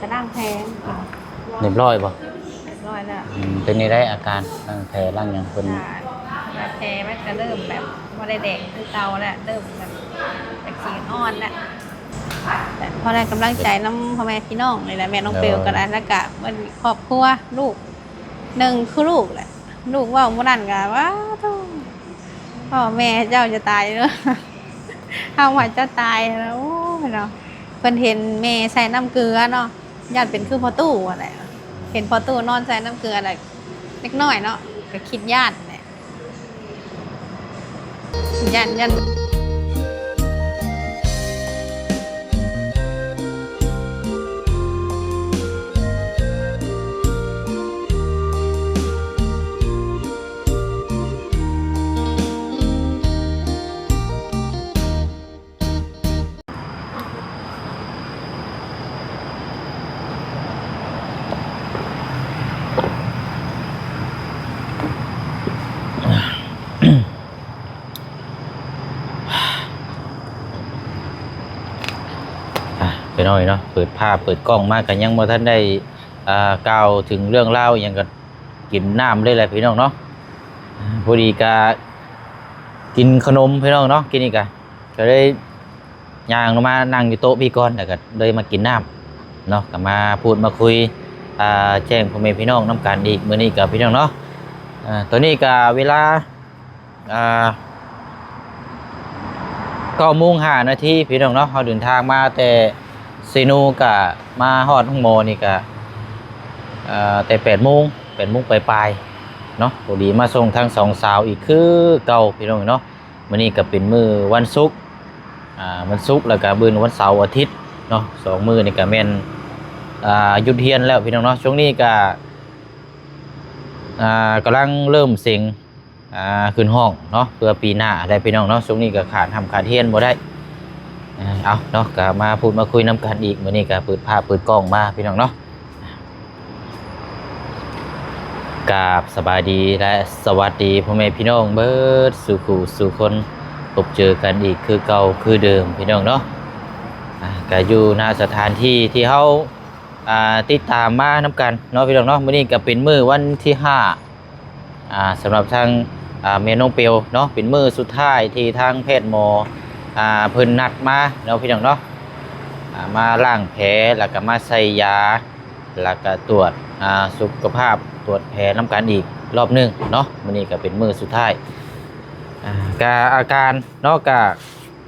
ກໍລ້າງແຜ ຮຽບຮ້ອຍບໍ່? ຮຽບຮ້ອຍແລ້ວ. ອືມ ເປັນແນວໃດອາການ ລ້າງແຜລ້າງຫຍັງເພິ່ນ? ອາ ແຜມັນກໍເລີ່ມແບບບໍ່ໄດ້ແດງຄືເກົ່າແລ້ວ ເລີ່ມແບບຈາກສີອ່ອນແລ້ວ. ແຕ່ພໍໄດ້ກຳລັງໃຈນຳພໍ່ແມ່ພີ່ນ້ອງນີ້ແຫຼະ ແມ່ນ້ອງເປວກໍໄດ້ ແລ້ວກະເບິ່ງຄອບຄົວ ລູກ ໜຶ່ງຄືລູກແຫຼະ ລູກເວົ້າມື້ນັ້ນກໍ ວ້າໂທ້ ພໍ່ແມ່ເຈົ້າຈະຕາຍເດີ ເຮົາວ່າເຈົ້າຕາຍແລ້ວ ໂອ້ຍເນາະ. ເພິ່ນເຫັນແມ່ໃສ່ນ້ຳເກືອເນາະ ຢ້ານເປັນຄືພໍ່ຕູ້ຫັ້ນແຫຼະ ເຫັນພໍ່ຕູ້ນອນໃສ່ນ້ຳເກືອແລ້ວ ເດັກນ້ອຍເນາະ ກໍຄິດຢ້ານແຫຼະ ຢ້ານ ຢ້ານ. ອ່ະ ໄປໜ້ອຍເນາະ ເປີດພາບເປີດກ້ອງມາກໍຍັງບໍ່ທັນໄດ້ ອ່າ ກ່າວເຖິງເລື່ອງລາວອີ່ຫຍັງ ກໍກິນນ້ຳເລີຍແຫຼະພີ່ນ້ອງເນາະ. ພໍດີກະກິນຂະໜົມພີ່ນ້ອງເນາະ ກິນນີ້ກະ ກໍເລີຍຍ່າງລົງມານັ່ງຢູ່ໂຕະພີ້ກ່ອນ ແລ້ວກໍເລີຍມາກິນນ້ຳເນາະ ກໍມາພູດມາຄຸຍ ອ່າ ແຈ້ງພໍ່ແມ່ພີ່ນ້ອງນຳກັນອີກ ມື້ນີ້ກໍພີ່ນ້ອງເນາະ. ອ່າ ຕອນນີ້ກໍເວລາ ອ່າ ເກົ້າໂມງຫ້ານາທີພີ່ນ້ອງເນາະ ເຮົາເດີນທາງມາແຕ່ເຊໂນ ກະມາຮອດໂຮງໝໍນີ້ກະ ເອີ ແຕ່ແປດໂມງ ແປດໂມງປາຍໆເນາະ. ພໍດີມາສົ່ງທັງສອງສາວອີກຄືເກົ່າພີ່ນ້ອງເນາະ. ມື້ນີ້ກະເປັນມື້ວັນສຸກ ອ່າ ວັນສຸກ ແລ້ວກະມື້ວັນເສົາອາທິດເນາະ ສອງມື້ນີ້ກະແມ່ນ ອ່າ ຢຸດຮຽນແລ້ວພີ່ນ້ອງເນາະ. ຊ່ວງນີ້ກະ ອ່າ ກຳລັງເລີ່ມເສັງ ອ່າ ຂຶ້ນຫ້ອງເນາະ ເພື່ອປີໜ້າແຫຼະພີ່ນ້ອງເນາະ. ຊ່ວງນີ້ກໍຂາດຮ່ຳຂາດຮຽນບໍ່ໄດ້. ເອົາເນາະ ກໍມາພູດມາຄຸຍນຳກັນອີກ ມື້ນີ້ກໍເປີດພາບເປີດກ້ອງມາພີ່ນ້ອງເນາະ. ກາບສະບາຍດີ ແລະ ສະຫວັດດີພໍ່ແມ່ພີ່ນ້ອງເບິດສູ່ຄູ່ສູ່ຄົນ ພົບເຈີກັນອີກຄືເກົ່າຄືເດີມພີ່ນ້ອງເນາະ. ອ່າ ກໍຢູ່ ນະ ສະຖານທີ່ທີ່ເຮົາ ອ່າ ຕິດຕາມມານຳກັນເນາະພີ່ນ້ອງເນາະ. ມື້ນີ້ກໍເປັນມື້ວັນທີຫ້າ ອ່າ ສຳລັບທາງ ອ່າ ແມ່ນ້ອງເປວເນາະ ເປັນມື້ສຸດທ້າຍທີ່ທາງແພດໝໍ ອ່າ ເພິ່ນນັດມາເນາະພີ່ນ້ອງເນາະ. ອ່າ ມາລ້າງແຜ ແລ້ວກໍມາໃສ່ຢາ ແລ້ວກໍຕວດ ອ່າ ສຸຂະພາບ ຕວດແຜນຳກັນອີກລອບໜຶ່ງເນາະ. ມື້ນີ້ກໍເປັນມື້ສຸດທ້າຍ ອ່າ ກະອາການເນາະ ກະ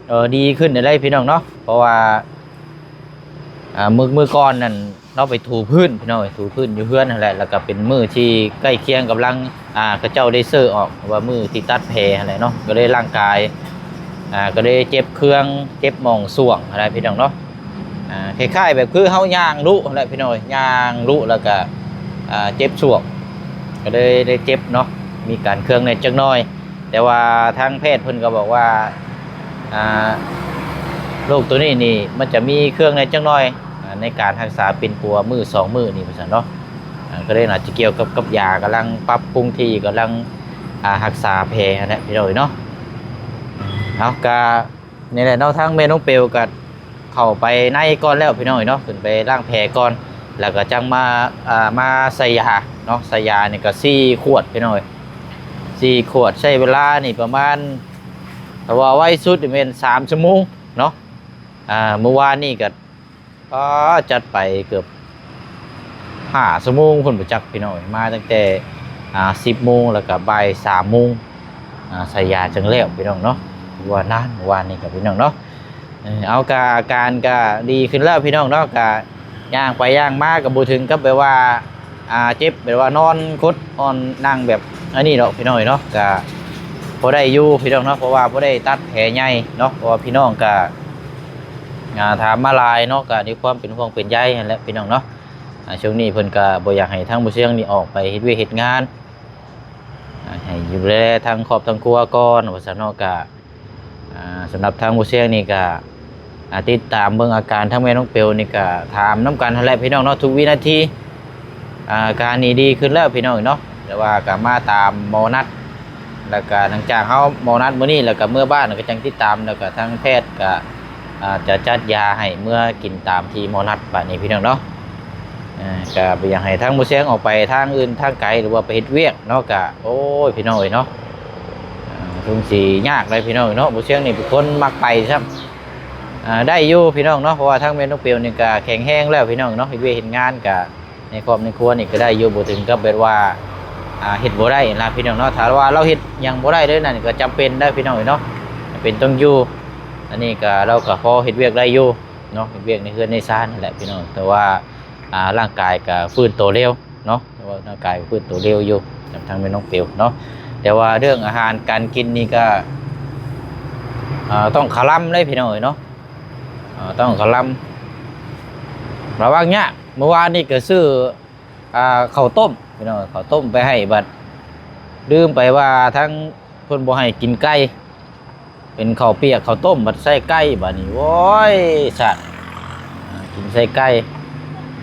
ເອີ ດີຂຶ້ນໄດ້ພີ່ນ້ອງເນາະ. ເພາະວ່າ ອ່າ ມື້ ມື້ກ່ອນນັ້ນ ເຮົາໄປຖູພື້ນພີ່ນ້ອງເອີຍ ຖູພື້ນຢູ່ເຮືອນຫັ້ນແຫຼະ ແລ້ວກໍເປັນມື້ທີ່ໃກ້ຄຽງກຳລັງ ອ່າ ເຂົາເຈົ້າໄດ້ເຊີອອກ ວ່າມື້ທີ່ຕັດແຜຫັ້ນແຫຼະເນາະ. ກໍເລີຍຮ່າງກາຍ ອ່າ ກໍເລີຍເຈັບເຄືອງ ເຈັບໝ່ອງຊ່ວງຫັ້ນແຫຼະພີ່ນ້ອງເນາະ. ອ່າ ຄ້າຍໆແບບຄືເຮົາຍ່າງລຸຫັ້ນແຫຼະພີ່ນ້ອງເອີຍ ຍ່າງລຸແລ້ວກໍ ອ່າ ເຈັບຊ່ວງ ກໍເລີຍໄດ້ເຈັບເນາະ ມີການເຄືອງແດ່ຈັກໜ້ອຍ. ແຕ່ວ່າທາງແພດເພິ່ນກໍບອກວ່າ ອ່າ ໂລກໂຕນີ້ນີ້ມັນຈະມີເຄືອງແດ່ຈັກໜ້ອຍ ອ່າ ໃນການຮັກສາປິ່ນປົວມື້ສອງມື້ນີ້ວ່າຊັ້ນເນາະ. ອ່າ ກໍເລີຍອາດຈະກ່ຽວກັບ ກັບຢາ ກຳລັງປັບປຸງທີ່ ກຳລັງ ອ່າ ຮັກສາແຜຫັ້ນແຫຼະພີ່ນ້ອງເອີຍເນາະ. ເອົາ ກະນີ້ແຫຼະເນາະ ທາງແມ່ນ້ອງເປວກໍເຂົ້າໄປໃນກ່ອນແລ້ວພີ່ນ້ອງເອີຍເນາະ ຂຶ້ນໄປລ້າງແຜກ່ອນ ແລ້ວກໍຈັ່ງມາ ອ່າ ມາໃສ່ຢາເນາະ. ໃສ່ຢານີ້ກໍສີ່ຂວດພີ່ນ້ອງເອີຍ ສີ່ຂວດ ໃຊ້ເວລານີ້ປະມານ ຖ້າວ່າໄວສຸດນີ້ແມ່ນສາມຊົ່ວໂມງເນາະ. ອ່າ ມື້ວານນີ້ກໍ ອໍ ຈັດໄປເກືອບຫ້າຊົ່ວໂມງພຸ້ນບໍ່ຈັກພີ່ນ້ອງເອີຍ ມາຕັ້ງແຕ່ ອ່າ ສິບໂມງ ແລ້ວກໍບ່າຍສາມໂມງ ອ່າ ໃສ່ຢາຈັ່ງແລ້ວພີ່ນ້ອງເນາະ. ວ່ານານ ວານນີ້ກໍພີ່ນ້ອງເນາະ. ເອີ ເອົາ ກະອາການກະດີຂຶ້ນແລ້ວພີ່ນ້ອງເນາະ ກະຍ່າງໄປຍ່າງມາກໍບໍ່ເຖິງກັບແບບວ່າ ອ່າ ເຈັບ ແບບວ່ານອນຄົດອ່ອນນັ່ງແບບອັນນີ້ດອກພີ່ນ້ອງເນາະ ກະພໍໄດ້ຢູ່ພີ່ນ້ອງເນາະ. ເພາະວ່າບໍ່ໄດ້ຕັດແຜໃຫຍ່ເນາະ ເພາະວ່າພີ່ນ້ອງກະ ອ່າ ຖາມມາຫຼາຍເນາະ ກະດ້ວຍຄວາມເປັນຫ່ວງເປັນໃຍຫັ້ນແຫຼະພີ່ນ້ອງເນາະ. ອ່າ ຊ່ວງນີ້ເພິ່ນກະບໍ່ຢາກໃຫ້ທາງບໍ່ຊຽງນີ້ອອກໄປເຮັດວຽກເຮັດງານ ອ່າ ໃຫ້ດູແລທາງຄອບທາງຄົວກ່ອນວ່າຊັ້ນເນາະ. ກະ ອ່າ ສຳລັບທາງບໍ່ຊຽງນີ້ກະ ອ່າ ຕິດຕາມເບິ່ງອາການທາງແມ່ນ້ອງເປວນີ້ກະຖາມນຳກັນຫັ້ນແຫຼະພີ່ນ້ອງເນາະ ທຸກວິນາທີ. ອ່າ ອາການນີ້ດີຂຶ້ນແລ້ວພີ່ນ້ອງເນາະ ແຕ່ວ່າກະມາຕາມໝໍນັດ ແລ້ວກະຫຼັງຈາກເຮົາໝໍນັດມື້ນີ້ ແລ້ວກະເມືອບ້ານ ແລ້ວກະຈັ່ງຕິດຕາມ ແລ້ວກະທາງແພດກະ ອ່າ ຈະຈັດຢາໃຫ້ເມືອກິນຕາມທີ່ໝໍນັດບາດນີ້ພີ່ນ້ອງເນາະ. ອ່າ ກະບໍ່ຢາກໃຫ້ທາງບໍ່ຊຽງອອກໄປທາງອື່ນທາງໄກ ຫຼືວ່າໄປເຮັດວຽກເນາະ ກະ ໂອ້ຍ ພີ່ນ້ອງເອີຍເນາະ ອ່າ ເຖິງຊິຍາກໄດ໋ພີ່ນ້ອງເນາະ ບໍ່ຊຽງນີ້ເປັນຄົນມັກໄປຊ້ຳ ອ່າ ໄດ້ຢູ່ພີ່ນ້ອງເນາະ ເພາະວ່າທາງແມ່ນ້ອງເປວນີ້ກະແຂງແຮງແລ້ວພີ່ນ້ອງເນາະ ເຮັດວຽກເຮັດງານກະ ໃນຄອບໃນຄົວນີ້ກະໄດ້ຢູ່ ບໍ່ເຖິງກັບແບບວ່າ ອ່າ ເຮັດບໍ່ໄດ້ນະພີ່ນ້ອງເນາະ ຖ້າວ່າລາວເຮັດຫຍັງບໍ່ໄດ້ເລີຍນັ້ນກະຈຳເປັນໄດ໋ພີ່ນ້ອງເນາະ ຈຳເປັນຕ້ອງຢູ່ ອັນນີ້ກະ ລາວກະພໍເຮັດວຽກໄດ້ຢູ່ເນາະ ເຮັດວຽກໃນເຮືອນໃນຊານຫັ້ນແຫຼະພີ່ນ້ອງ ແຕ່ວ່າ ອ່າ ຮ່າງກາຍກະຟື້ນໂຕເລັວເນາະ ແຕ່ວ່າຮ່າງກາຍຟື້ນໂຕເລັວຢູ່ ກັບທາງແມ່ນ້ອງເປວເນາະ ແຕ່ວ່າເລື່ອງອາຫານການກິນນີ້ກະ ອ່າ ຕ້ອງຂະລຳເດ້ພີ່ນ້ອງເອີຍເນາະ ອ່າ ຕ້ອງຂະລຳ ລະວັງຍາກ ມື້ວານນີ້ກະຊື້ ອ່າ ເຂົ້າຕົ້ມພີ່ນ້ອງ ເຂົ້າຕົ້ມໄປໃຫ້ ບັດລືມໄປວ່າທາງເພິ່ນບໍ່ໃຫ້ກິນໄກ່ ເປັນເຂົ້າປຽກເຂົ້າຕົ້ມ ບັດໃສ່ໄກ່ ບາດນີ້ ໂອ້ຍ ສາດ ອ່າ ກິນໃສ່ໄກ່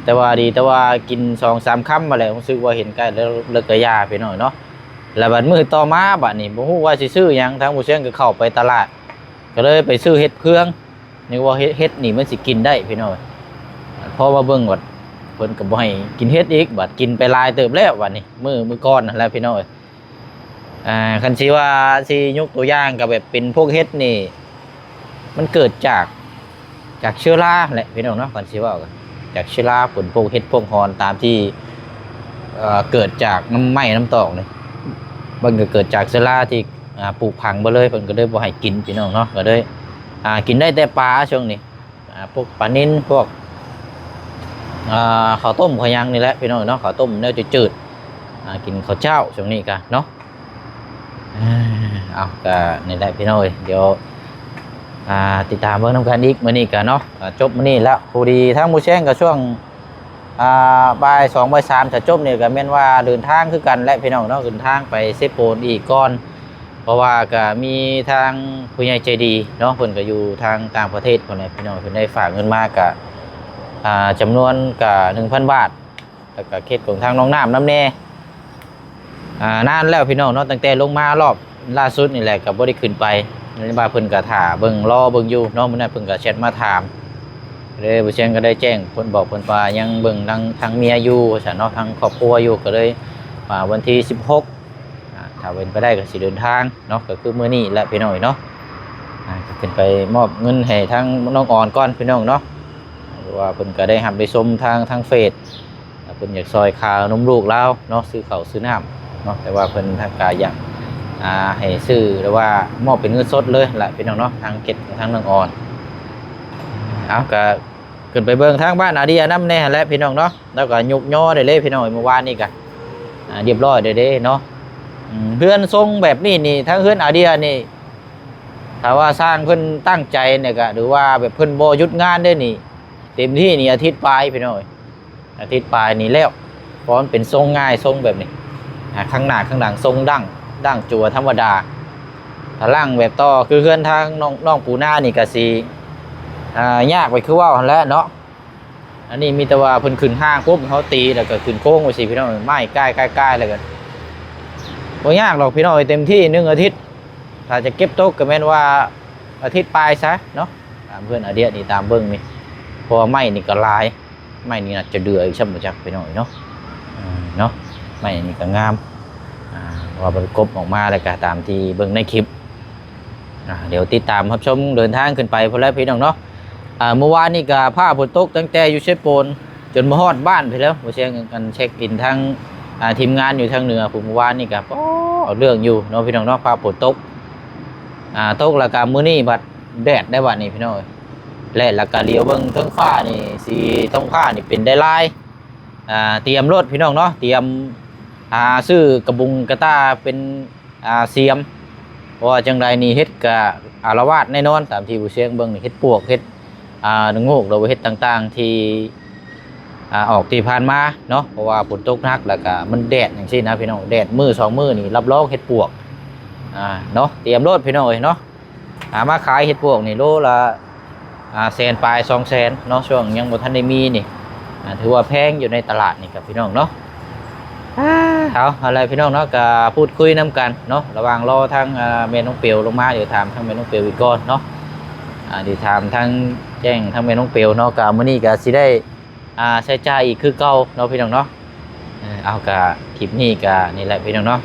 ແຕ່ວ່າດີ ແຕ່ວ່າກິນສອງສາມຄຳມາແລ້ວ ຮູ້ສຶກວ່າເຫັນໄກ່ແລ້ວ ເລີກກະຢ່າພີ່ນ້ອງເນາະ ແລ້ວບັດມື້ຕໍ່ມາ ບາດນີ້ບໍ່ຮູ້ວ່າຊິຊື້ຫຍັງ ທາງຜູ້ຊຽງກະເຂົ້າໄປຕະຫຼາດ ກະເລີຍໄປຊື້ເຫັດເຜືອງ ນຶກວ່າເຫັດ ເຫັດນີ້ມັນຊິກິນໄດ້ພີ່ນ້ອງ ພໍມາເບິ່ງບັດ ເພິ່ນກະບໍ່ໃຫ້ກິນເຫັດອີກ ບັດກິນໄປຫຼາຍເຕີບແລ້ວ ບາດນີ້ ມື້ ມື້ກ່ອນຫັ້ນແຫຼະພີ່ນ້ອງ ອ່າ ຄັນຊິວ່າ ຊິຍົກຕົວຢ່າງກະແບບເປັນພວກເຫັດນີ້ ມັນເກີດຈາກ ຈາກເຊື້ອລາແຫຼະພີ່ນ້ອງເນາະ ຄັນຊິເວົ້າກະ ຈາກເຊື້ອລາ ເປັນພວກເຫັດພວກຫອນ ຕາມທີ່ ເອີ ເກີດຈາກນ້ຳໄມ້ນ້ຳຕອກນີ້ ມັນກະເກີດຈາກເຊື້ອລາທີ່ ອ່າ ປູກຝັງເບິດເລີຍ ເພິ່ນກະເລີຍບໍ່ໃຫ້ກິນພີ່ນ້ອງເນາະ ກະເລີຍ ອ່າ ກິນໄດ້ແຕ່ປາຊ່ວງນີ້ ອ່າ ພວກປານິນ ພວກ ອ່າ ເຂົ້າຕົ້ມເຂົ້າຫຍັງນີ້ແຫຼະພີ່ນ້ອງເນາະ ເຂົ້າຕົ້ມແນວຈືດໆ ອ່າ ກິນເຂົ້າເຈົ້າຊ່ວງນີ້ກະເນາະ ເອົາ ກະນີ້ແຫຼະພີ່ນ້ອງເອີຍ ດຽວ ອ່າ ຕິດຕາມເບິ່ງນຳກັນອີກ ມື້ນີ້ກະເນາະ ກະຈົບມື້ນີ້ແລ້ວ ພໍດີທາງໝູ່ແຊງກະຊ່ວງ ອ່າ ບ່າຍສອງ ບ່າຍສາມ ຖ້າຈົບນີ້ກະແມ່ນວ່າເດີນທາງຄືກັນແຫຼະພີ່ນ້ອງເນາະ ເດີນທາງໄປເຊໂປນອີກກ່ອນ ເພາະວ່າກະມີທາງຜູ້ໃຫຍ່ໃຈດີເນາະ ເພິ່ນກະຢູ່ທາງຕ່າງປະເທດພຸ້ນແຫຼະພີ່ນ້ອງ ເພິ່ນໄດ້ຝາກເງິນມາກະ ອ່າ ຈຳນວນກະໜຶ່ງພັນບາດ ແລ້ວກະເຂດຂອງທາງໜອງນ້ຳນຳແດ່ ອ່າ ນານແລ້ວພີ່ນ້ອງເນາະ ຕັ້ງແຕ່ລົງມາລອບລ່າສຸດນີ້ແຫຼະ ກະບໍ່ໄດ້ຂຶ້ນໄປ ເຫັນວ່າເພິ່ນກະຖ້າເບິ່ງ ລໍເບິ່ງຢູ່ເນາະ ມື້ນັ້ນເພິ່ນກະແຊັດມາຖາມ ເລີຍບໍ່ຊຽງກະໄດ້ແຈ້ງເພິ່ນ ບອກເພິ່ນວ່າຍັງເບິ່ງທາງ ທາງເມຍຢູ່ວ່າຊັ້ນເນາະ ທາງຄອບຄົວຢູ່ ກະເລີຍວ່າວັນທີສິບຫົກ ອ່າ ຖ້າເປັນໄປໄດ້ກະຊິເດີນທາງເນາະ ກະຄືມື້ນີ້ແຫຼະພີ່ນ້ອງເອີຍເນາະ ອ່າ ກະຂຶ້ນໄປມອບເງິນໃຫ້ທາງນ້ອງອອນກ່ອນພີ່ນ້ອງເນາະ ເພາະວ່າເພິ່ນກະໄດ້ຮັບໄດ້ຊົມທາງ ທາງເຟສ ເພິ່ນຢາກຊ່ອຍຄ່ານົມລູກລາວເນາະ ຊື້ເຂົ້າຊື້ນ້ຳເນາະ ແຕ່ວ່າເພິ່ນກະຢາກ ອ່າ ໃຫ້ຊື້ ຫຼືວ່າມອບເປັນເງິນສົດເລີຍແຫຼະພີ່ນ້ອງເນາະ ທາງເຂດຂອງທາງນ້ອງອອນ ເອົາ ກະຂຶ້ນໄປເບິ່ງທາງບ້ານອາເດຍນຳແດ່ຫັ້ນແຫຼະພີ່ນ້ອງເນາະ ແລ້ວກະຍົກຍໍໄດ້ເລີຍພີ່ນ້ອງ ມື້ວານນີ້ກະ ອ່າ ຮຽບຮ້ອຍໄດ້ເດ້ເນາະ ອືມ ເຮືອນຊົງແບບນີ້ນີ້ ທາງເຮືອນອາເດຍນີ້ ຖ້າວ່າຊ່າງເພິ່ນຕັ້ງໃຈນີ້ກະ ຫຼືວ່າແບບເພິ່ນບໍ່ຢຸດງານເດ້ນີ້ ເຕັມທີ່ນີ້ອາທິດປາຍພີ່ນ້ອງເອີຍ ອາທິດປາຍນີ້ແລ້ວ ເພາະມັນເປັນຊົງງ່າຍ ຊົງແບບນີ້ ອ່າ ຂ້າງໜ້າຂ້າງຫຼັງຊົງດັ້ງ ດັ້ງຈົວທຳມະດາ ຖ້າຫຼັງແບບຕໍ່ຄືເຮືອນທາງນ້ອງ ນ້ອງປູນານີ້ກະຊິ ອ່າ ຍາກໄປຄືເວົ້າຫັ້ນແຫຼະເນາະ ອັນນີ້ມີແຕ່ວ່າເພິ່ນຂຶ້ນຮ່າງປຸບ ເຮົາຕີແລ້ວກະຂຶ້ນໂຄງໄວ້ຊີ້ພີ່ນ້ອງ ໄມ້ກ່າຍໆໆ ແລ້ວກະ ບໍ່ຍາກດອກພີ່ນ້ອງເອີຍ ເຕັມທີ່ໜຶ່ງອາທິດ ຖ້າຈະເກັບຕົກກະແມ່ນວ່າອາທິດປາຍຊະເນາະ ຕາມເຮືອນອາເດຍນີ້ ຕາມເບິ່ງນີ້ ເພາະວ່າໄມ້ນີ້ກະຫຼາຍ ໄມ້ນີ້ໜ້າຈະເດືອອີກຊ້ຳບໍ່ຈັກພີ່ນ້ອງເນາະ ເອີ ເນາະ ໄມ້ນີ້ກະງາມ ອ່າ ເພາະວ່າເພິ່ນກົບອອກມາແລ້ວກະຕາມທີ່ເບິ່ງໃນຄລິບ ອ່າ ດຽວຕິດຕາມຮັບຊົມເດີນທາງຂຶ້ນໄປພຸ້ນແຫຼະພີ່ນ້ອງເນາະ ອ່າ ມື້ວານນີ້ກະຟ້າຝົນຕົກຕັ້ງແຕ່ຢູ່ເຊໂປນ ຈົນມາຮອດບ້ານພີ້ແລ້ວ ບໍ່ຊຽງກັນເຊັກອິນທາງ ອ່າ ທີມງານຢູ່ທາງເໜືອພຸ້ນ ມື້ວານນີ້ກະ ໂອ້ ເອົາເລື່ອງຢູ່ເນາະພີ່ນ້ອງເນາະ ຟ້າຝົນຕົກ ອ່າ ຕົກແລ້ວກະມື້ນີ້ບັດແດດໄດ໋ບັດນີ້ພີ່ນ້ອງເອີຍ ແລະ ແລ້ວກະຫຼຽວເບິ່ງເທິງຟ້ານີ້ ສີທ້ອງຟ້ານີ້ເປັນໄດ້ລາຍ ອ່າ ຕຽມໂລດພີ່ນ້ອງເນາະ ຕຽມ ອ່າ ຊື້ກະບຸງກະຕ່າເປັນ ອ່າ ສຽມ ເພາະວ່າຈັ່ງໃດນີ້ເຫັດກະອາລະວາດແນ່ນອນ ຕາມທີ່ຜູ້ຊຽງເບິ່ງນີ້ ເຫັດປວກ ເຫັດ ອ່າ ລະໂງກ ຫຼືວ່າເຫັດຕ່າງໆ ທີ່ ອ່າ ອອກທີ່ຜ່ານມາເນາະ ເພາະວ່າຝົນຕົກໜັກ ແລ້ວກະມັນແດດຈັ່ງຊີ້ນະພີ່ນ້ອງ ແດດມື້ສອງມື້ນີ້ ຮັບຮອງເຫັດປວກ ອ່າ ເນາະ ຕຽມໂລດພີ່ນ້ອງເອີຍເນາະ ຫາມາຂາຍເຫັດປວກນີ້ໂລລະ ອ່າ ແສນປາຍ ສອງແສນເນາະ ຊ່ວງຍັງບໍ່ທັນໄດ້ມີນີ້ ອ່າ ຖືວ່າແພງຢູ່ໃນຕະຫຼາດນີ້ກັບພີ່ນ້ອງເນາະ ອ່າ ເອົາ ເອົາລະພີ່ນ້ອງເນາະ ກະພູດຄຸຍນຳກັນເນາະ ລະຫວ່າງລໍທາງ ອ່າ ແມ່ນ້ອງເປວລົງມາ ດຽວຖາມທາງແມ່ນ້ອງເປວອີກກ່ອນເນາະ ອ່າ ດຽວຖາມທາງ ແຈ້ງທາງແມ່ນ້ອງເປວເນາະ ກະມື້ນີ້ກະຊິໄດ້ ອ່າ ໃຊ້ຈ່າຍອີກຄືເກົ່າເນາະ ພີ່ນ້ອງເນາະ. ເອີ ເອົາ ກະຄລິບນີ້ກະນີ້ແຫຼະ ພີ່ນ້ອງເນາະ.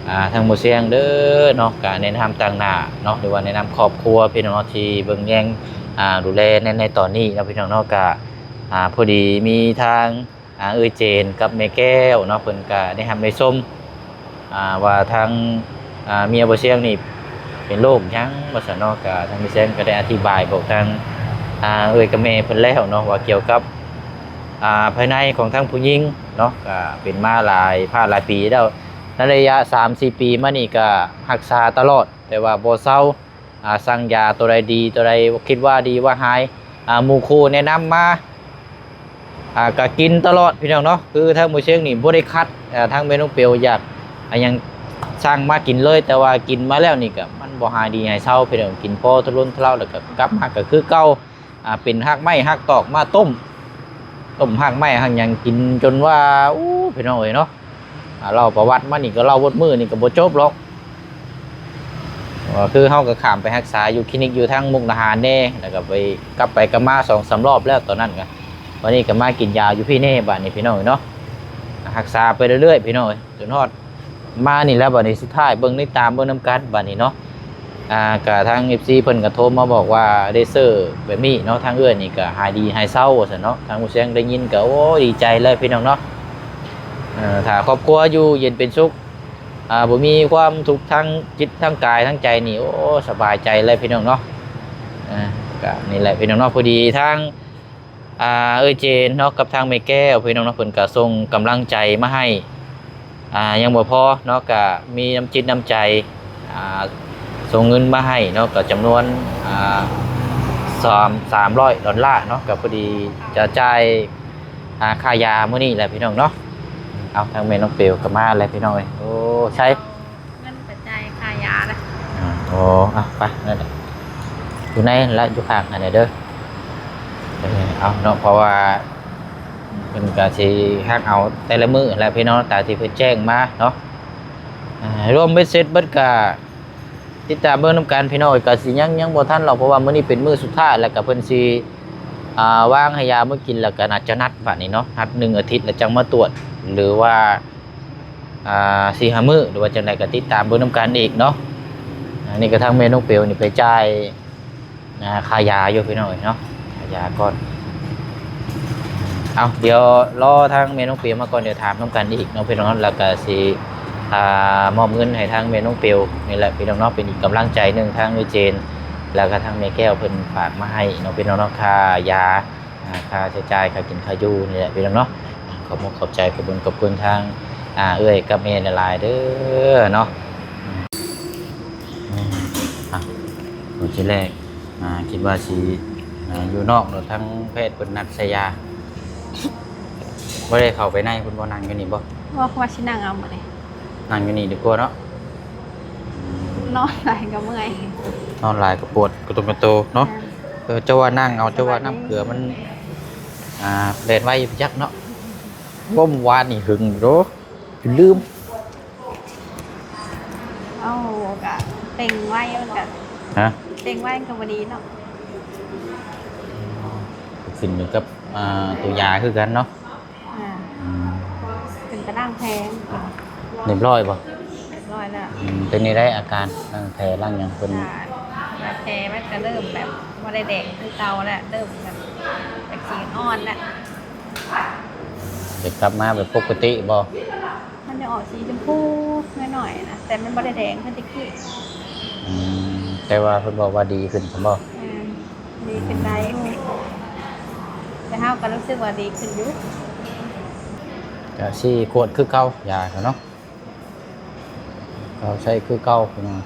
ອ່າ ທາງໝໍຊຽງເດີເນາະ ກະແນະນຳຕາງໜ້າເນາະ ຫຼືວ່າແນະນຳຄອບຄົວ ພີ່ນ້ອງເນາະ ທີ່ເບິ່ງແຍງ ອ່າ ດູແລໃນ ໃນຕອນນີ້ເນາະ ພີ່ນ້ອງເນາະ. ກະ ອ່າ ພໍດີມີທາງ ອ່າ ເອື້ອຍເຈນກັບແມ່ແກ້ວເນາະ ເພິ່ນກະໄດ້ຮັບໄດ້ຊົມ ອ່າ ວ່າທາງ ອ່າ ເມຍໝໍຊຽງນີ້ເປັນໂລກຫຍັງວ່າຊັ້ນເນາະ. ກະທາງໝໍຊຽງກະໄດ້ອະທິບາຍບອກທາງ ອ່າ ເອື້ອຍກັບແມ່ເພິ່ນແລ້ວເນາະ ວ່າກ່ຽວກັບ ອ່າ ພາຍໃນຂອງທາງຜູ້ຍິງເນາະ ກະເປັນມາຫຼາຍພາກຫຼາຍປີແລ້ວ. ໃນໄລຍະສາມສີ່ປີມານີ້ກະຮັກສາຕະຫຼອດ ແຕ່ວ່າບໍ່ເຊົາ. ອ່າ ສັ່ງຢາຕົວໃດດີ ຕົວໃດຄິດວ່າດີວ່າຮ້າຍ ອ່າ ໝູ່ຄູ່ແນະນຳມາ ອ່າ ກະກິນຕະຫຼອດ ພີ່ນ້ອງເນາະ. ຄືທາງໝໍຊຽງນີ້ບໍ່ໄດ້ຂັດ ອ່າ ທາງແມ່ນ້ອງເປວຢາກ ອ່າ ຫຍັງ ສັ່ງມາກິນເລີຍ ແຕ່ວ່າກິນມາແລ້ວນີ້ກະມັນບໍ່ຫາຍດີຫາຍເຊົາ ພີ່ນ້ອງ. ກິນພໍທະລົນທະເລົາ ແລ້ວກະກັບມາກະຄືເກົ່າ. ອ່າ ເປັນຮາກໄມ້ຮາກຕອກມາຕົ້ມ ຕົ້ມຮາກໄມ້ຮາກຫຍັງກິນຈົນວ່າ ໂອ້ ພີ່ນ້ອງເອີຍເນາະ. ອ່າ ເລົ່າປະຫວັດມານີ້ກະເລົ່າເບິດມື້ນີ້ກະບໍ່ຈົບດອກ. ເອີ ຄືເຮົາກະຂ້າມໄປຮັກສາຢູ່ຄລີນິກຢູ່ທາງມຸກດາຫານແດ່ ແລ້ວກະໄປ ກັບໄປກັບມາສອງສາມລອບແລ້ວຕອນນັ້ນກະ. ບາດນີ້ກະມາກິນຢາຢູ່ພີ້ແດ່ ບາດນີ້ ພີ່ນ້ອງເອີຍເນາະ. ຮັກສາໄປເລື້ອຍໆ ພີ່ນ້ອງເອີຍ ຈົນຮອດ ມານີ້ແຫຼະ. ບາດນີ້ສຸດທ້າຍເບິ່ງ ຕິດຕາມເບິ່ງນຳກັນບາດນີ້ເນາະ. ອ່າ ກະທາງເອັຟຊີເພິ່ນກະໂທມາບອກວ່າໄດ້ເຊີແບບນີ້ເນາະ ທາງເອື້ອຍນີ້ກະຫາຍດີຫາຍເຊົາວ່າຊັ້ນເນາະ. ທາງໝູຊຽງໄດ້ຍິນກະ ໂອ້ ດີໃຈເລີຍ ພີ່ນ້ອງເນາະ. ເອີ ຖ້າຄອບຄົວຢູ່ເຢັນເປັນສຸກ ອ່າ ບໍ່ມີຄວາມທຸກທາງຈິດທາງກາຍທາງໃຈນີ້ ໂອ້ ສະບາຍໃຈເລີຍ ພີ່ນ້ອງເນາະ. ເອີ ກະນີ້ແຫຼະ ພີ່ນ້ອງເນາະ. ພໍດີທາງ ອ່າ ເອື້ອຍເຈນເນາະ ກັບທາງແມ່ແກ້ວ ພີ່ນ້ອງເນາະ ເພິ່ນກະສົ່ງກຳລັງໃຈມາໃຫ້ ອ່າ ຍັງບໍ່ພໍເນາະ ກະມີນ້ຳຈິດນ້ຳໃຈ ອ່າ ສົ່ງເງິນມາໃຫ້ເນາະ ກະຈຳນວນ ອ່າ ສາມ ສາມຮ້ອຍດອນລາເນາະ. ກະພໍດີຈະຈ່າຍ ອ່າ ຄ່າຢາມື້ນີ້ແຫຼະ ພີ່ນ້ອງເນາະ. ເອົາ ທາງແມ່ນ້ອງເປວກະມາແລ້ວ ພີ່ນ້ອງເອີຍ. ໂອ້ ໃສ ເງິນໄປຈ່າຍຄ່າຢາລະ. ອໍ ເອົາ ໄປ ນັ້ນແຫຼະ ຢູ່ໃນຫັ້ນລະ ຢູ່ຂ້າງຫັ້ນແຫຼະເດີ. ເອີ ເອົາເນາະ ເພາະວ່າເພິ່ນກະຊິຮັກເອົາແຕ່ລະມື້ແຫຼະ ພີ່ນ້ອງ ຕາມທີ່ເພິ່ນແຈ້ງມາເນາະ. ອ່າ ລວມເບັດເສັດເບິດກະຕິດຕາມເບິ່ງນຳກັນ ພີ່ນ້ອງເອີຍ. ກະຊິຍັງ ຍັງບໍ່ທັນດອກ ເພາະວ່າມື້ນີ້ເປັນມື້ສຸດທ້າຍ ແລ້ວກະເພິ່ນຊິ ອ່າ ວາງໃຫ້ຢາມື້ກິນ ແລ້ວກະໜ້າຈະນັດບາດນີ້ເນາະ ນັດໜຶ່ງອາທິດແລ້ວຈັ່ງມາຕວດ ຫຼືວ່າ ອ່າ ສີ່ຫ້າມື້ ຫຼືວ່າຈັ່ງໃດກະຕິດຕາມເບິ່ງນຳກັນອີກເນາະ. ອັນນີ້ກະທາງແມ່ນ້ອງເປວນີ້ໄປຈ່າຍ ອ່າ ຄ່າຢາຢູ່ ພີ່ນ້ອງເອີຍເນາະ ຄ່າຢາກ່ອນ. ເອົາ ດຽວລໍທາງແມ່ນ້ອງເປວມາກ່ອນ ດຽວຖາມນຳກັນອີກເນາະ ພີ່ນ້ອງເນາະ. ແລ້ວກະຊິ ອ່າ ມອບເງິນໃຫ້ທາງແມ່ນ້ອງເປວນີ້ແຫຼະ ພີ່ນ້ອງເນາະ ເປັນອີກກຳລັງໃຈໜຶ່ງ ທາງເອື້ອຍເຈນ ແລ້ວກະທາງແມ່ແກ້ວເພິ່ນຝາກມາໃຫ້ເນາະ ພີ່ນ້ອງເນາະ ຄ່າຢາ ອ່າ ຄ່າໃຊ້ຈ່າຍ ຄ່າກິນຄ່າຢູ່ນີ້ແຫຼະ ພີ່ນ້ອງເນາະ. ຂອບມຸກຂອບໃຈ ຂອບບຸນຂອບຄຸນທາງ ອ່າ ເອື້ອຍກັບແມ່ຫຼາຍໆເດີເນາະ. ອືມ ອ່າ ມື້ທີແລກ ອ່າ ຄິດວ່າຊິ ອ່າ ຢູ່ນອກ ແລ້ວທາງແພດເພິ່ນນັດໃສ່ຢາ ບໍ່ໄດ້ເຂົ້າໄປໃນພຸ້ນບໍ່? ນັ່ງຢູ່ນີ້ບໍ່? ວ່າ ວ່າຊິນັ່ງເອົາມື້ນີ້ ນັ່ງຢູ່ນີ້ດີກວ່າເນາະ. ນອນຫຼາຍກະເມື່ອຍ ນອນຫຼາຍກະປວດກະຕຸງກະໂຕເນາະ. ແມ່ນ ເອີ ເຈົ້າວ່ານັ່ງເອົາ ເຈົ້າວ່ານ້ຳເກືອມັນ ອ່າ ແລ່ນໄວຢູ່ຈັກເນາະ. ໂອ້ ມື້ວານນີ້ຫຶງໂດ ຈົນລືມ. ເອົາ ກະເຕັງໄວມັນກະ ຮະ ເຕັງໄວມັນກະບໍ່ດີເນາະ. ຂຶ້ນຢູ່ກັບ ອ່າ ໂຕຢາຄືກັນເນາະ. ອ່າ ອືມ ເປັນຕາລ່າງແພງ ຮຽບຮ້ອຍບໍ່? ຮຽບຮ້ອຍແລ້ວ. ອືມ ເປັນແນວໃດອາການ ລ້າງແຜລ້າງຫຍັງເພິ່ນ? ອາ ແຜມັນກະເລີ່ມແບບບໍ່ໄດ້ແດງຄືເກົ່າແລ້ວ ເລີ່ມແບບ ແບບສີອ່ອນແລ້ວ. ຈະກັບມາແບບປົກກະຕິບໍ່? ມັນຈະອອກສີຊົມພູໜ້ອຍໆນະ ແຕ່ມັນບໍ່ໄດ້ແດງຄືແຕ່ກີ້. ອືມ ແຕ່ວ່າເພິ່ນບອກວ່າດີຂຶ້ນຊັ້ນບໍ່? ແມ່ນ ດີຂຶ້ນຫຼາຍຢູ່ ແຕ່ເຮົາກະຮູ້ສຶກວ່າດີຂຶ້ນຢູ່. ກະຊິກວດຄືເກົ່າ ຢາເນາະ ເຮົາໃຊ້ຄືເກົ່າ ພີ່ນ້ອງ.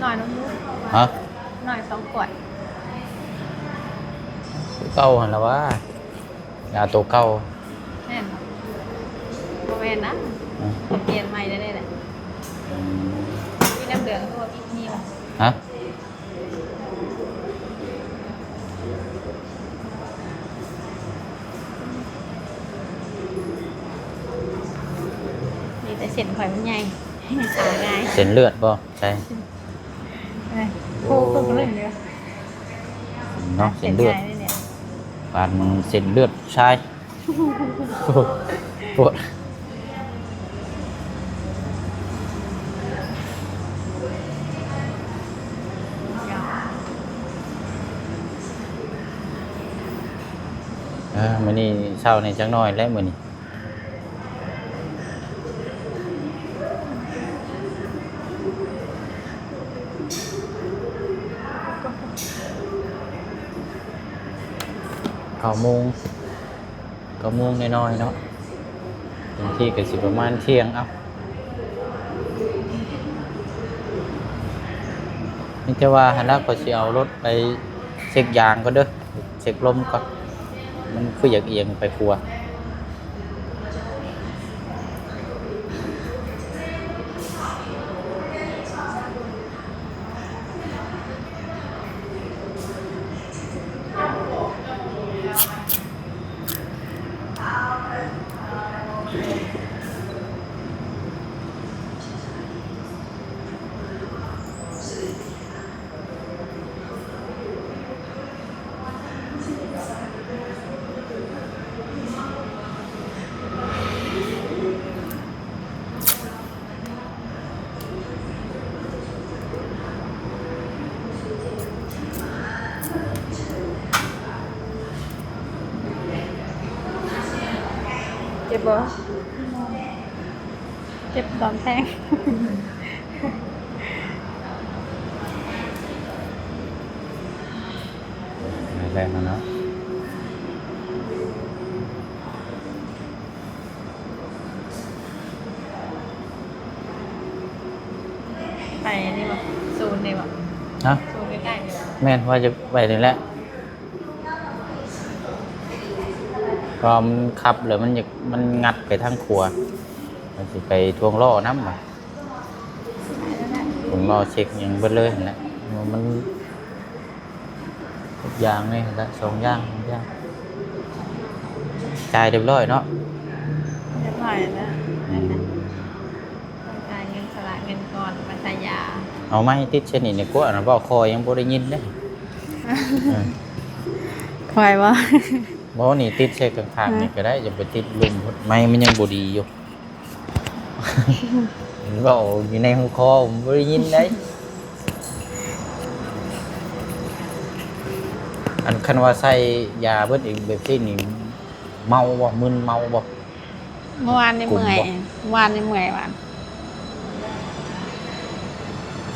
ໜ້ອຍລົງຢູ່ ຮະ ໜ້ອຍສອງຂວດ ຄືເກົ່າຫັ້ນລະຫວາ. ຢາໂຕເກົ່າ ແມ່ນບໍ່? ບໍ່ແມ່ນນະ ອືມ ປ່ຽນໃໝ່ໄດ້ແຫຼະ. ອືມ ມີນ້ຳເຫຼືອງຄືວ່າມີບໍ່? ຮະ ມີແຕ່ເສັ້ນຂ້ອຍມັນໃຫຍ່ ຫາງ່າຍ. ເສັ້ນເລືອດບໍ່? ໃຊ່ ເອີ ໂອ້ ໂອ້ ໂອ້ ໂອ້ ເລື່ອງດຽວ. ເນາະ ເສັ້ນເລືອດ ເສັ້ນໃຫຍ່ນີ້ແຫຼະ ປານເສັ້ນເລືອດຊາຍ ໂພດ ໂພດ. ເອີ ມື້ນີ້ເຊົ້ານີ້ຈັກໜ້ອຍແຫຼະມື້ນີ້. ເກົ້າໂມງ ເກົ້າໂມງນ້ອຍໆເນາະ ເຕັມທີ່ກໍຊິປະມານທ່ຽງ. ເອົ້າ ມີແຕ່ວ່າຫັ້ນລະ ຂ້ອຍຊິເອົາລົດໄປເຊັກຢາງກ່ອນເດີ ເຊັກລົມກ່ອນ ມັນຄືຢາກອຽງໄປຂົວ. ເຈັບບໍ່? ເຈັບຕອນແທງ. ແຮງແລ້ວເນາະ. ໄປນີ້ບໍ່? ໂຊນນີ້ບໍ່? ຮະ? ໂຊນໃກ້ໆນີ້ບໍ່? ແມ່ນ ວ່າຈະໄປນີ້ແຫຼະ ເພາະມັນຂັບແລ້ວມັນຢາກ ມັນງັດໄປທາງຂວາ ມັນຊິໄປຖ່ວງລໍ້ນຳ ເບິ່ງລໍ້ເຊັກຫຍັງເບິດເລີຍຫັ້ນແຫຼະ ມັນທຸກຢ່າງເລີຍຫັ້ນແຫຼະ ສອງຢ່າງ ສາມຢ່າງ ຈ່າຍຮຽບຮ້ອຍເນາະ ຮຽບຮ້ອຍແລ້ວ ອືມ ຕ້ອງຈ່າຍເງິນຊຳລະເງິນກ່ອນ ບັດໄດ້ຢາ ເອົາໄມຕິດໃສ່ນີ້ດີກວ່າ ເວົ້າຄໍຍັງບໍ່ໄດ້ຍິນເດ້ ຂ້ອຍບໍ່ ບໍ່ ນີ້ຕິດໃສ່ຂ້າງໆນີ້ກໍໄດ້ ຢ່າໄປຕິດລຸ່ມ ໄມມັນຍັງບໍ່ດີຢູ່. ເວົ້າຢູ່ໃນຫູຄໍ ບໍ່ໄດ້ຍິນໄດ໋. ອັນ ຄັນວ່າໃສ່ຢາເບິດອີກແບບຊີ້ນີ້ ເມົາບໍ່? ມຶນເມົາບໍ່? ເມື່ອວານນີ້ເມື່ອຍ ເມື່ອວານນີ້ເມື່ອຍວານ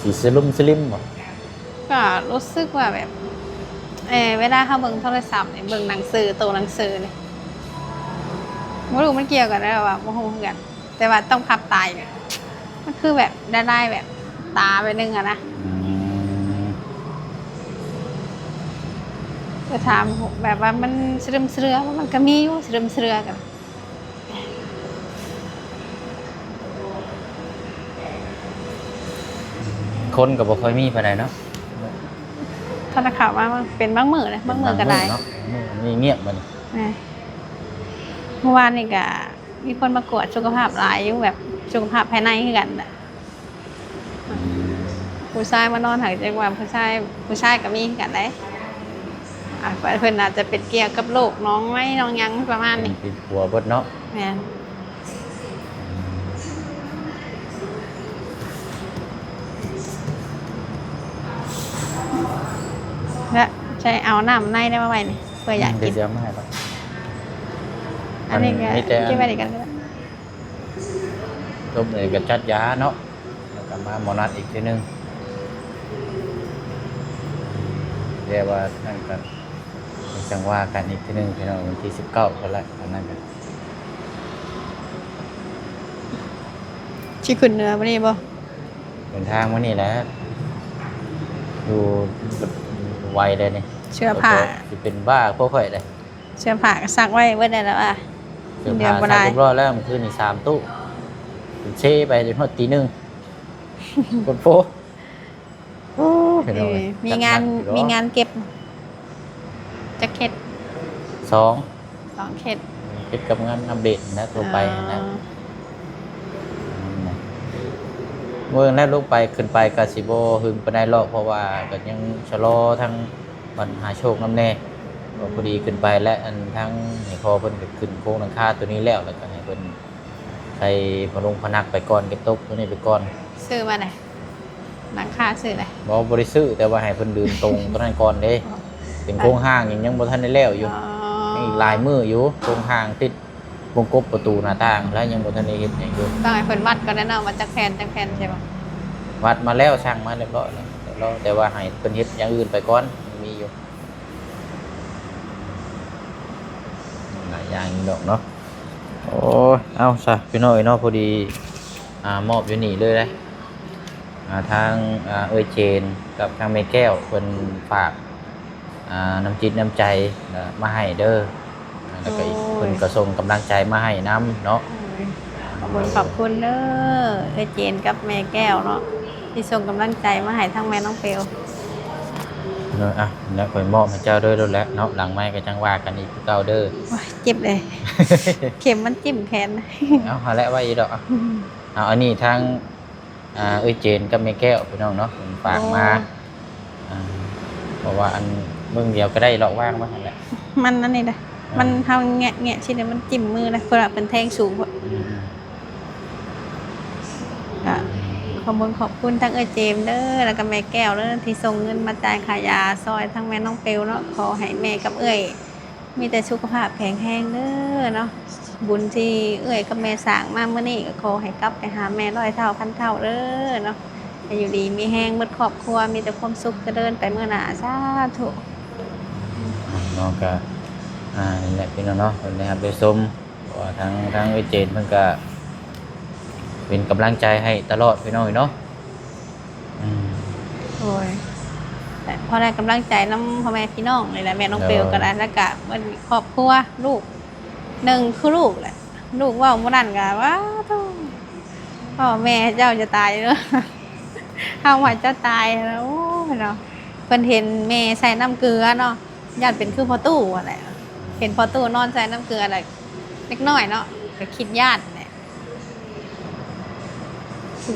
ຊິສະລຶມສະລິມບໍ່? ກໍຮູ້ສຶກວ່າແບບ ເອີ ເວລາເຮົາເບິ່ງໂທລະສັບນີ້ ເບິ່ງໜັງສື ໂຕໜັງສືນີ້ ບໍ່ຮູ້ມັນກ່ຽວກັນແລ້ວວ່າ ບໍ່ຮູ້ຄືກັນ ແຕ່ວ່າຕ້ອງພັບຕາຢູ່ ມັນຄືແບບລະລາຍແບບຕາໄປໜຶ່ງອະນະ. ອືມ ແຕ່ຖາມແບບວ່າມັນສະລຶມສະເຫຼືອ ມັນກໍມີຢູ່ສະລຶມສະເຫຼືອກັນ. ຄົນກໍບໍ່ຄ່ອຍມີປານໃດເນາະ ທະນາຄານມາເປັນບາງມື້ນະ ບາງມື້ກໍຫຼາຍເນາະ ບາງມື້ມີງຽບບັດນີ້. ເມື່ອວານນີ້ກໍມີຄົນມາກວດສຸຂະພາບຫຼາຍຢູ່ ແບບສຸຂະພາບພາຍໃນຄືກັນນະ. ອືມ ຜູ້ຊາຍມານອນຫັ້ນ ຈັ່ງວ່າຜູ້ຊາຍ ຜູ້ຊາຍກໍມີຄືກັນເດ້. ອ່າ ເພິ່ນອາດຈະເປັນກ່ຽວກັບໂລກໜອງໄມ້ໜອງຫຍັງປະມານນີ້ ເປັນຜົວເບິດເນາະ. ແມ່ນ ແລະ ໃຊ້ເອົານ້ຳໃນໄດ້ມາໄວ້ນີ້ ເພື່ອຢາກກິນ ອືມ ດຽວຊິເອົາມາໃຫ້ດອກ. ອັນນີ້ກໍ ອັນນີ້ແຕ່ ເກັບໄວ້ນີ້ກ່ອນກໍໄດ້ ລົບນີ້ກໍຈັດຢາເນາະ. ແລ້ວກໍມາໝໍນັດອີກເທື່ອໜຶ່ງ ແຕ່ວ່ານັ້ນກໍຈັ່ງວ່າກັນອີກເທື່ອໜຶ່ງພີ່ນ້ອງ ວັນທີສິບເກົ້າພຸ້ນແຫຼະ ອັນນັ້ນກໍ ຊິຂຶ້ນເໜືອມື້ນີ້ບໍ່? ເດີນທາງມື້ນີ້ແຫຼະ ຢູ່ໄວເດ້ນີ້ ເສື້ອຜ້າ ຊິເປັນບ້າພວກຂ້ອຍເດ້. ເສື້ອຜ້າກໍຊັກໄວ້ເບິດແລ້ວວ່າ ເສື້ອຜ້າຊັກຮຽບຮ້ອຍແລ້ວ ມື້ຄືນນີ້ສາມຕູ້ ເຊໄປຈົນຮອດຕີໜຶ່ງ ໂພດໂພ. ໂອ້ ເອີ ມີງານ ມີງານເກັບຈັກເຂດ? ສອງ ສອງເຂດ ເຮັດກັບງານອັບເດດຫັ້ນນະ ທົ່ວໄປຫັ້ນນະ. ອໍ ເບິ່ງແລ້ວລົງໄປ ຂຶ້ນໄປກໍຊິບໍ່ຫຶງປານໃດຫຼອກ ເພາະວ່າກໍຍັງຊະລໍທາງ ວັດມະຫາໂຊກນຳແດ່. ກໍພໍດີຂຶ້ນໄປ ແລະ ອັນທາງໃຫ້ພໍ່ເພິ່ນກໍຂຶ້ນໂຄງຫຼັງຄາຕົວນີ້ແລ້ວ ແລ້ວກໍໃຫ້ເພິ່ນໃສ່ພະລົງພະໜັກໄປກ່ອນ ກະຕົກຕົວນີ້ໄປກ່ອນ. ຊື້ມາໄດ໋? ຫຼັງຄາຊື້ໄດ໋? ບໍ່ ບໍ່ໄດ້ຊື້ ແຕ່ວ່າໃຫ້ເພິ່ນຢືນຕົງຕົວນັ້ນກ່ອນເດ້. ອໍ ເປັນໂຄງຮ່າງ ຍັງ ຍັງບໍ່ທັນໄດ້ແລ້ວຢູ່. ອໍ ຍັງອີກຫຼາຍມື້ຢູ່ ໂຄງຮ່າງຕິດ ວົງກົບປະຕູໜ້າຕ່າງ ແລ້ວຍັງບໍ່ທັນໄດ້ເຮັດຫຍັງຢູ່. ຕ້ອງໃຫ້ເພິ່ນວັດກ່ອນແຫຼະເນາະ ວ່າຈັກແຜ່ນ ຈັກແຜ່ນໃຊ່ບໍ່? ວັດມາແລ້ວ ຊ່າງມາຮຽບຮ້ອຍແລ້ວ ແລ້ວ ແຕ່ວ່າໃຫ້ເພິ່ນເຮັດຢ່າງອື່ນໄປກ່ອນ ມີຢູ່ ຫຼາຍຢ່າງຢູ່ດອກເນາະ. ໂອ້ຍ ເອົາຊະ ພີ່ນ້ອງເອີຍເນາະ ພໍດີ ອ່າ ມອບຢູ່ນີ້ເລີຍເດ້ ອ່າ ທາງ ອ່າ ເອື້ອຍເຈນກັບທາງແມ່ແກ້ວ ເພິ່ນຝາກ ອ່າ ນ້ຳຈິດນ້ຳໃຈ ອ່າ ມາໃຫ້ເດີ ແລ້ວກໍອີກ ໂອ້ຍ ເພິ່ນກໍສົ່ງກຳລັງໃຈມາໃຫ້ນຳເນາະ. ໂອ້ຍ ຂອບຄຸນ ຂອບຄຸນເດີ ເອື້ອຍເຈນກັບແມ່ແກ້ວເນາະ ທີ່ສົ່ງກຳລັງໃຈມາໃຫ້ທາງແມ່ນ້ອງເປວ. ເນາະ ອ່ະ ແລ້ວຂ້ອຍມອບໃຫ້ເຈົ້າເດີໂລດແຫຼະເນາະ ຫຼັງໄມກໍຈັ່ງວ່າກັນອີກຄືເກົ່າເດີ. ໂອ້ຍ ເຈັບເລີຍ ເຂັມມັນຈິ້ມແຂນ. ເອົາ ຫັ້ນແຫຼະ ໄວ້ຢູ່ດອກ. ເອົາ ອັນນີ້ທາງ ອ່າ ເອື້ອຍເຈນກັບແມ່ແກ້ວ ພີ່ນ້ອງເນາະ ເພິ່ນຝາກມາ. ໂອ້ ອ່າ ເພາະວ່າອັນເບິ່ງດຽວກໍໄດ້ ລອກວາງໄວ້ຫັ້ນແຫຼະ. ມັນອັນນີ້ນະ ອ່າ ມັນ ເຮົາແງະໆຊິ ມັນຈິ້ມມືນະ ເພິ່ນວ່າເພິ່ນແທງສູງໂພດ. ອືມ ກໍຂອບຄຸນ ຂອບຄຸນທັງເອື້ອຍເຈມເດີ ແລ້ວກໍແມ່ແກ້ວເດີ ທີ່ສົ່ງເງິນມາຈ່າຍຄ່າຢາຊ່ອຍທາງແມ່ນ້ອງເປວເນາະ. ຂໍໃຫ້ແມ່ກັບເອື້ອຍ ມີແຕ່ສຸຂະພາບແຂງແຮງເດີເນາະ. ບຸນທີ່ເອື້ອຍກັບແມ່ສ້າງມາມື້ນີ້ ກໍຂໍໃຫ້ກັບໄປຫາແມ່ຮ້ອຍເທົ່າພັນເທົ່າເດີເນາະ. ໃຫ້ຢູ່ດີມີແຮງໝົດຄອບຄົວ ມີແຕ່ຄວາມສຸກຈະເລີນໄປເມືອໜ້າ ສາທຸ. ເນາະ ກໍ ອ່າ ນີ້ແຫຼະພີ່ນ້ອງເນາະ ເພິ່ນໄດ້ຮັບໄດ້ຊົມ ເພາະວ່າທາງ ທາງເອື້ອຍເຈນເພິ່ນກໍເປັນກຳລັງໃຈໃຫ້ຕະຫຼອດ ພີ່ນ້ອງເອີຍເນາະ. ອືມ ໂດຍ ແຕ່ພໍໄດ້ກຳລັງໃຈນຳພໍ່ແມ່ພີ່ນ້ອງນີ້ແຫຼະ ແມ່ນ້ອງເປວກໍໄດ້ ໂດຍ ແລ້ວກໍເບິດຄອບຄົວ ລູກ ໜຶ່ງຄືລູກແຫຼະ ລູກເວົ້າມື້ນັ້ນກໍ ວ້າໂທ້ ພໍ່ແມ່ເຈົ້າຈະຕາຍເດີ ເຮົາວ່າເຈົ້າຕາຍແລ້ວ ໂອ້ຍເນາະ. ເພິ່ນເຫັນແມ່ໃສ່ນ້ຳເກືອເນາະ ຢ້ານເປັນຄືພໍ່ຕູ້ຫັ້ນແຫຼະ ເຫັນພໍ່ຕູ້ນອນໃສ່ນ້ຳເກືອແລ້ວ ເດັກນ້ອຍເນາະ ກໍຄິດຢ້ານແຫຼະ.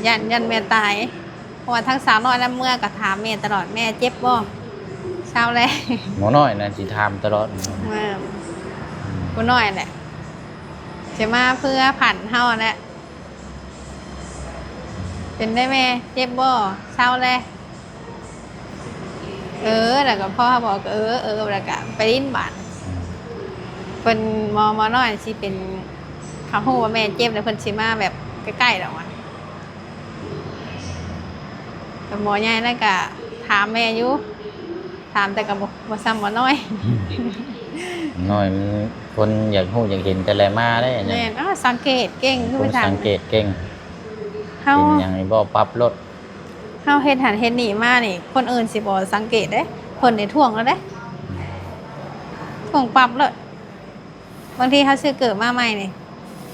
ຢ້ານ ຢ້ານແມ່ຕາຍ ເພາະວ່າທັງສາວນ້ອຍນຳເມືອກໍຖາມແມ່ຕະຫຼອດ ແມ່ເຈັບບໍ່? ເຊົາແລ້ວ. ໝໍນ້ອຍນະຊິຖາມຕະຫຼອດ. ແມ່ນ ອືມ ຜູ້ນ້ອຍແຫຼະ ຊິມາເພື່ອຜັນເຮົາແຫຼະ ເປັນໄດແມ່ ເຈັບບໍ່? ເຊົາແລ້ວ. ເອີ ແລ້ວກໍພໍເຮົາບອກ ເອີ ເອີ ແລ້ວກໍໄປຫຼິ້ນບາດ. ອືມ ເພິ່ນ ໝໍ ໝໍນ້ອຍຊິເປັນ ເຂົາຮູ້ວ່າແມ່ເຈັບແລ້ວ ເພິ່ນຊິມາແບບໃກ້ໆດອກວ່າ. ແຕ່ໝໍໃຫຍ່ນັ້ນກໍຖາມແມ່ຢູ່ ຖາມແຕ່ກໍບໍ່ ບໍ່ສ່ຳໝໍນ້ອຍ. ອືມ ໜ້ອຍມັນຄົນຢາກຮູ້ຢາກເຫັນ ແຕ່ແລະມາເດ້. ແມ່ນ ອ້າວ ສັງເກດເກັ່ງ ຄືໄປຖາມ ສັງເກດເກັ່ງ. ເຮົາ ເປັນຫຍັງນີ້ບໍ່ປັບໂລດ. ເຮົາເຮັດຫັ້ນເຮັດນີ້ມານີ້ ຄົນອື່ນຊິບໍ່ສັງເກດເດ້ ເພິ່ນນີ້ທ້ວງແລ້ວເດ້ ອືມ ທ້ວງປັບໂລດ. ບາງທີເຮົາຊື້ເກີບມາໃໝ່ນີ້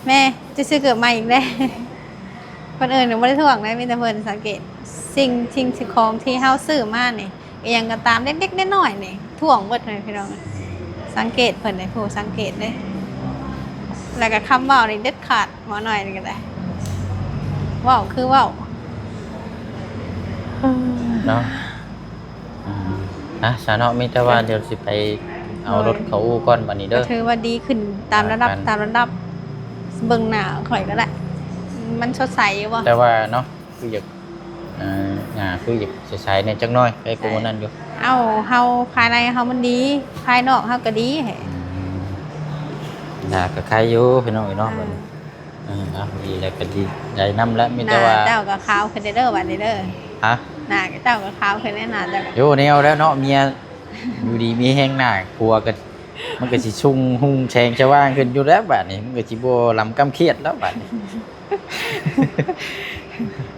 ແມ່ ຈະຊື້ເກີບໃໝ່ອີກແລ້ວ. ຄົນອື່ນບໍ່ໄດ້ທ້ວງເດ້ ມີແຕ່ເພິ່ນສັງເກດ ສິ່ງ ສິ່ງ ສິ່ງຂອງທີ່ເຮົາຊື້ມານີ້ ອີ່ຫຍັງກໍຕາມ ເລັກໆນ້ອຍໆນີ້ ທ້ວງເບິດແມ່ນພີ່ນ້ອງ. ສັງເກດເພິ່ນເດ້ ຜູ້ສັງເກດເດ້ ແລ້ວກໍຄຳເວົ້ານີ້ເດັດຂາດ. ໝໍນ້ອຍນີ້ກໍໄດ້ ເວົ້າຄືເວົ້າ ເນາະ. ອືມ ອ່ະ ຊະເນາະ ມີແຕ່ວ່າ ເອີ ດຽວຊິໄປເອົາ ໂດຍ ລົດເຂົ້າອູ່ກ່ອນບັດນີ້ເດີ. ກໍຖືວ່າດີຂຶ້ນຕາມລຳດັບ ອ່າ ຕາມລຳດັບ ເບິ່ງໜ້າຂ້ອຍກໍໄດ້ ມັນສົດໃສຢູ່ບໍ່? ແຕ່ວ່າເນາະ ຄືຢາກ ອ່າ ໜ້າຄືຢາກໃສໆແດ່ຈັກໜ້ອຍ ໃກ້ກວ່າມື້ນັ້ນຢູ່. ເອົ້າ ເຮົາພາຍໃນເຮົາມັນດີ ພາຍນອກເຮົາກໍດີ. ອືມ ໜ້າກໍໄຄຢູ່ພີ່ນ້ອງເອີຍເນາະ. ອ່າ ບັດນີ້ ເອີ ເອົາ ດີແລ້ວກໍດີໃຈນຳແຫຼະ ມີແຕ່ວ່າ ໜ້າເຈົ້າກໍຂາວຂຶ້ນເດີບັດນີ້ເດີ. ຮະ? ໜ້າເຈົ້າກໍຂາວຂຶ້ນແລ້ວ ໜ້າເຈົ້າກໍ ໂຍ ແນວແລ້ວເນາະ ເມຍຢູ່ດີມີແຮງ ໜ້າຜົວກໍ ມັນກໍຊິຊຸ່ງຮຸ່ງແສງສະຫວ່າງຂຶ້ນຢູ່ແລ້ວ ບັດນີ້ມັນກໍຊິບໍ່ລຳກ້ຳຄຽດແລ້ວບັດນີ້.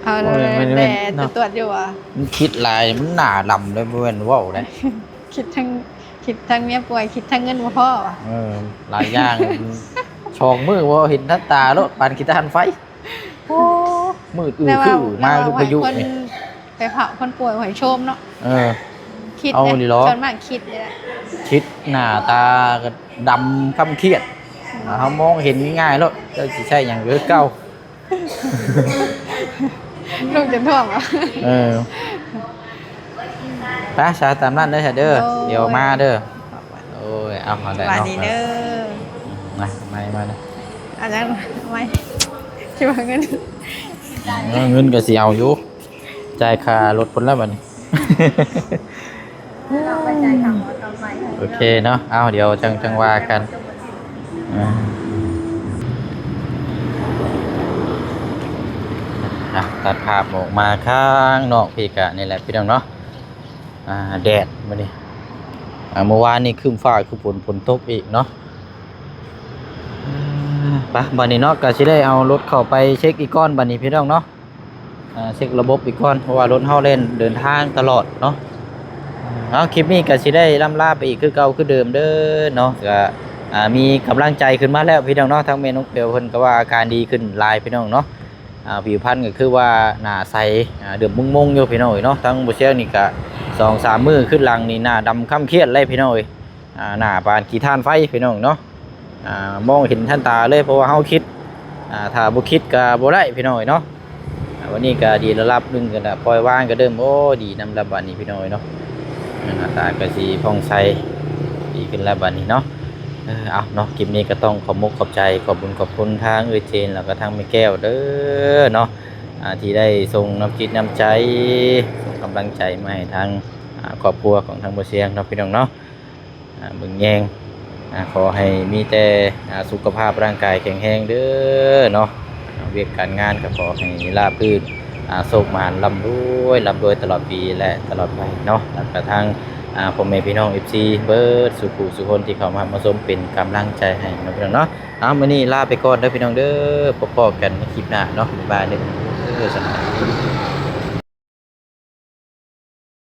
ເອົາ ໂອ້ຍ ແຕ່ ແຕ່ ແຕ່ ເນາະ ຕວດຢູ່ວ່າ ມັນຄິດຫຼາຍ ມັນໜ້າດຳເລີຍ ບໍ່ແມ່ນເວົ້າເດ້. ຄິດທັງ ຄິດທັງເມຍປ່ວຍ ຄິດທັງເງິນບໍ່ພໍວ່າ. ເອີ ຫຼາຍຢ່າງ ສອງມື້ບໍ່ເຫັນທັນຕາໂລດ ປານຂີ້ຕານໄຟ. ໂອ້ ມືດອື ແຕ່ວ່າ ຄືມາ ແຕ່ວ່າ ຄືພາຍຸນີ້ ໄປເຜົາຄົນປ່ວຍໃຫ້ໂຊມເນາະ. ເອີ ຄິດ ເອົາເດ້ ນີ້ເນາະ ສ່ວນມາກຄິດເດ້ ຄິດ ໜ້າຕາກໍດຳຄ້ຳຄຽດ ອືມ ເຮົາມອງເຫັນງ່າຍໆໂລດ ເຈົ້າຊິໃຊ້ຫຍັງຄືເກົ່າ. ລູກຈົນທ້ວງຫວາ? ເອີ. ໄປຊະ ຕາມນັ້ນເດີຊະເດີ ໂດຍ ດຽວມາເດີ. ໂອ້ຍ ເອົາ ເອົາໄດ້ ສະບາຍດີເດີ. ມາ ມາ ມາເດີ. ອັນນັ້ນ ມາ ຊິວ່າເງິນ ເອີ ເງິນກໍຊິເອົາຢູ່ ຈ່າຍຄ່າລົດພຸ້ນແລ້ວບັດນີ້. ໂອເຄເນາະ ເອົາ ດຽວຈັ່ງ ຈັ່ງວ່າກັນ. ອ່າ ອ່ະ ຕັດພາບອອກມາຂ້າງນອກພີ້ກະນີ້ແຫຼະພີ່ນ້ອງເນາະ. ອ່າ ແດດມື້ນີ້ ອ່າ ເມື່ອວານນີ້ຄຶ້ມຟ້າຄຶ້ມຝົນ ຝົນຕົກອີກເນາະ. ອ່າ ໄປ ບັດນີ້ເນາະ ກະຊິໄດ້ເອົາລົດເຂົ້າໄປເຊັກອີກກ່ອນບັດນີ້ພີ່ນ້ອງເນາະ. ອ່າ ເຊັກລະບົບອີກກ່ອນ ເພາະວ່າລົດເຮົາແລ່ນເດີນທາງຕະຫຼອດເນາະ. ເອົາ ຄລິບນີ້ກໍຊິໄດ້ລ່ຳລາໄປອີກຄືເກົ່າຄືເດີມເດີເນາະ. ກໍ ອ່າ ມີກຳລັງໃຈຂຶ້ນມາແລ້ວພີ່ນ້ອງເນາະ. ທາງແມ່ນ້ອງແປວເພິ່ນກໍວ່າອາການດີຂຶ້ນຫຼາຍພີ່ນ້ອງເນາະ. ອ່າ ຜິວພັນກໍຄືວ່າໜ້າໃສ ອ່າ ເດືອມມົງໆຢູ່ພີ່ນ້ອງເອີຍເນາະ. ທາງບໍ່ຊຽງນີ້ກໍສອງສາມມື້ຂຶ້ນຫຼັງນີ້ໜ້າດຳຄ້ຳຄຽດເລີຍພີ່ນ້ອງເອີຍ. ອ່າ ໜ້າປານຂີ້ຖ່ານໄຟພີ່ນ້ອງເນາະ. ອ່າ ມອງເຫັນທັນຕາເລີຍ ເພາະວ່າເຮົາຄິດ ອ່າ ຖ້າບໍ່ຄິດກໍບໍ່ໄດ້ພີ່ນ້ອງເອີຍເນາະ. ອ່າ ວັນນີ້ກໍດີລະດັບໜຶ່ງກັນລະ ປ່ອຍວາງກໍເລີ່ມ ໂອ້ ດີນຳລະບັດນີ້ພີ່ນ້ອງເອີຍເນາະ. ໜ້າຕາກໍຊິຜ່ອງໃສດີຂຶ້ນລະບັດນີ້ເນາະ. ເອີ ເອົາເນາະ ຄລິບນີ້ກໍຕ້ອງຂອບມົກຂອບໃຈ ຂອບບຸນຂອບຄຸນທາງເອື້ອຍເຈນ ແລ້ວກໍທາງແມ່ແກ້ວເດີເນາະ ອ່າ ທີ່ໄດ້ສົ່ງນ້ຳຈິດນ້ຳໃຈ ສົ່ງກຳລັງໃຈມາໃຫ້ທາງ ອ່າ ຄອບຄົວຂອງທາງບໍ່ຊຽງເນາະ ພີ່ນ້ອງເນາະ. ອ່າ ເບິ່ງແຍງ ອ່າ ຂໍໃຫ້ມີແຕ່ ອ່າ ສຸຂະພາບຮ່າງກາຍແຂງແຮງເດີເນາະ. ອ່າ ວຽກການງານກໍຂໍໃຫ້ລາບລື່ນ ອ່າ ໂຊກໝານ ລ່ຳລວຍ ລ່ຳລວຍຕະຫຼອດປີ ແລະ ຕະຫຼອດໄປເນາະ. ແລ້ວກະທາງ ອ່າ ພໍ່ແມ່ພີ່ນ້ອງ ເອັຟຊີ ເບິດສູ່ຜູ້ສູ່ຄົນທີ່ເຂົ້າມາຮັບມາຊົມເປັນກຳລັງໃຈໃຫ້ເນາະ ພີ່ນ້ອງເນາະ. ເອົາ ມື້ນີ້ລາໄປກ່ອນເດີພີ່ນ້ອງເດີ ພົບພໍ້ກັນໃນຄລິບໜ້າເນາະ ບາຍບາຍເດີ ສະບາຍດີ.